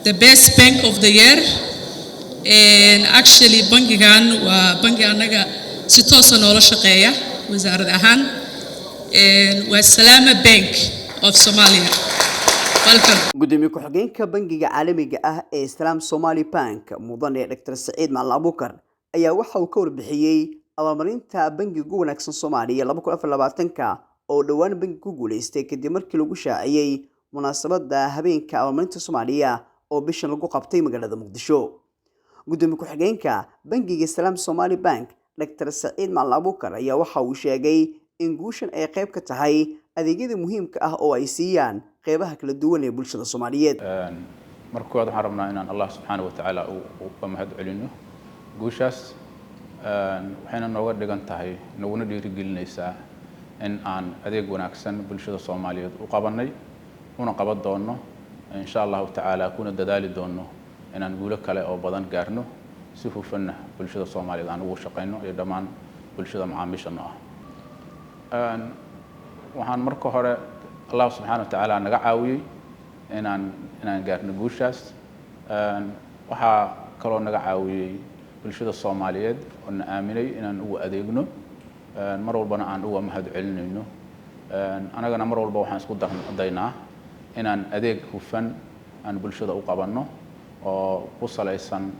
The best bank of the year. And actually bangigan waa bangi annaga si toosa noola shaqeeya wasaarad ahaan. Waa Salama Bank of Somalia. Welcome. Gudoomiye ku-xigeenka Bangiga Caalamiga ah ee Salaam Somali Bank, mudane Dr. Saciid Macalin Abuukar, ayaa waxa uu ka warbixiyey abaalmarinta bangiga ugu wanaagsan Soomaaliya 2024-ka oo dhowaan bangi ku guuleystay, kadib markii lagu shaaciyey munaasabadda habeenka abaalmarinta Soomaaliya oo bishan lagu qabtay magaalada Muqdisho. Gudoomiye ku-xigeenka bangiga Salaam Somali Bank, Dr. Saciid Macalin Abuukar, ayaa waxa uu sheegay in guushan ay qayb ka tahay adeegyada muhiimka ah oo ay siiyaan qeybaha kala duwan ee bulshada Soomaaliyeed. Marka koowaad, waxaan rabnaa inaan Allah subxaana wa tacaala uga mahad celino guushaas. Waxayna nooga dhigan tahay, naguna dhiirigelinaysaa in aan adeeg wanaagsan bulshada Soomaaliyeed u qabanay, una qaban doono insha Allahu tacaala, kuna dadaali doono inaan guulo kale oo badan gaarno, si hufanna bulshada Soomaaliyeed aan ugu shaqayno iyo dhammaan bulshada macaamiishana ah. Waxaan marka hore Allah subxaana wa tacaala naga caawiyey inaan gaarno guushaas. Waxaa kaloo naga caawiyey bulshada Soomaaliyeed oo na aaminay inaan ugu adeegno, mar walbana aan uga mahad celinayno. Anagana mar walba waxaan isku daynaa inaan adeeg hufan aan bulshada u qabanno oo ku salaysan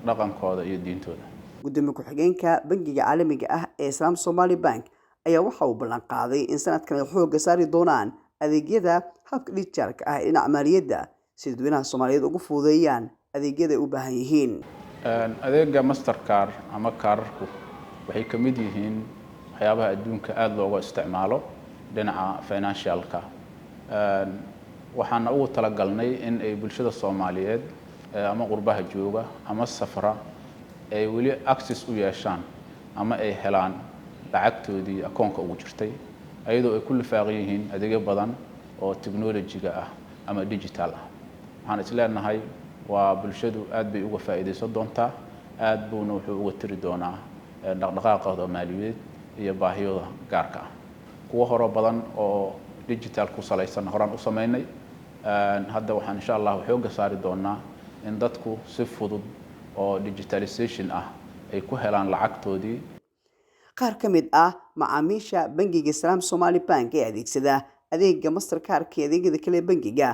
dhaqankooda iyo diintooda. Gudoomiye ku-xigeenka Bangiga Caalamiga ah ee Salaam Somali Bank ayaa waxa uu ballan qaaday in sanadkan ay xoogga saari doonaan adeegyada habka dijitaalka ah ee dhinaca maaliyadda, si dadweynaha Soomaaliyeed ugu fududeeyaan adeegyada ay u baahan yihiin. Adeega Mastercard ama kaararku waxay ka mid yihiin waxyaabaha adduunka aada looga isticmaalo dhinaca financialka. Waxaana ugu talagalnay in ay bulshada Soomaaliyeed ama qurbaha jooga ama safra ay weli access u yeeshaan ama ay helaan lacagtoodii akoonka ugu jirtay, ayadoo ay ku lifaaqan yihiin adeegyo badan oo technology-ga ah ama digital ah. Waxaan is leenahay waa bulshadu aad bay uga faa'iidaysan doontaa, aad buuna wuxuu uga tiri doonaa dhaqdhaqaaqooda maaliyadeed iyo baahiyooda gaarka ah. Kuwo horo badan oo digital ku salaysan horaan u sameynay. Hadda waxaan insha Allahu xoogga saari doonaa in dadku si fudud oo digitalization ah ay ku helaan lacagtoodii. Qaar ka mid ah macaamiisha bangiga Salaam Somali Bank ee adeegsada adeega Mastercard-ka iyo adeegyada kale ee bangiga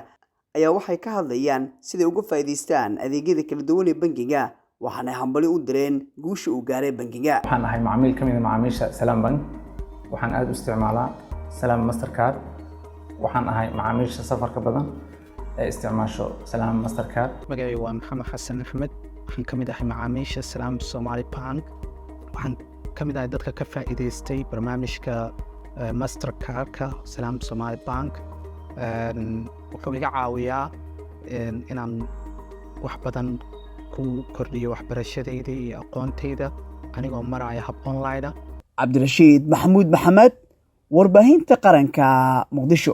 ayaa waxay ka hadlayaan siday uga faa'iidaystaan adeegyada kala duwan ee bangiga, waxaana hambali u direen guusha uu gaaray bangiga. Waxaan ahay macmiil ka mid ah macaamiisha Salaam Bank. Waxaan aada u isticmaalaa Salaam Mastercard. Waxaan ahay macaamiisha safarka badan ee isticmaasho Salaam Mastercard. Magacaygu waa Maxamed Xasan Axmed. Waxaan ka mid ahay macaamiisha Salaam Somali Bank. Waxaan ka mid ahay dadka ka faa'iidaystay barnaamijka Mastercardka Salaam Somali Bank. Wuxuu iga caawiyaa inaan wax badan ku kordhiyo waxbarashadayda iyo aqoontayda anigoo maraya hab online ah. Cabdirashiid Maxamuud Maxamed, Warbaahinta Qaranka, Muqdisho.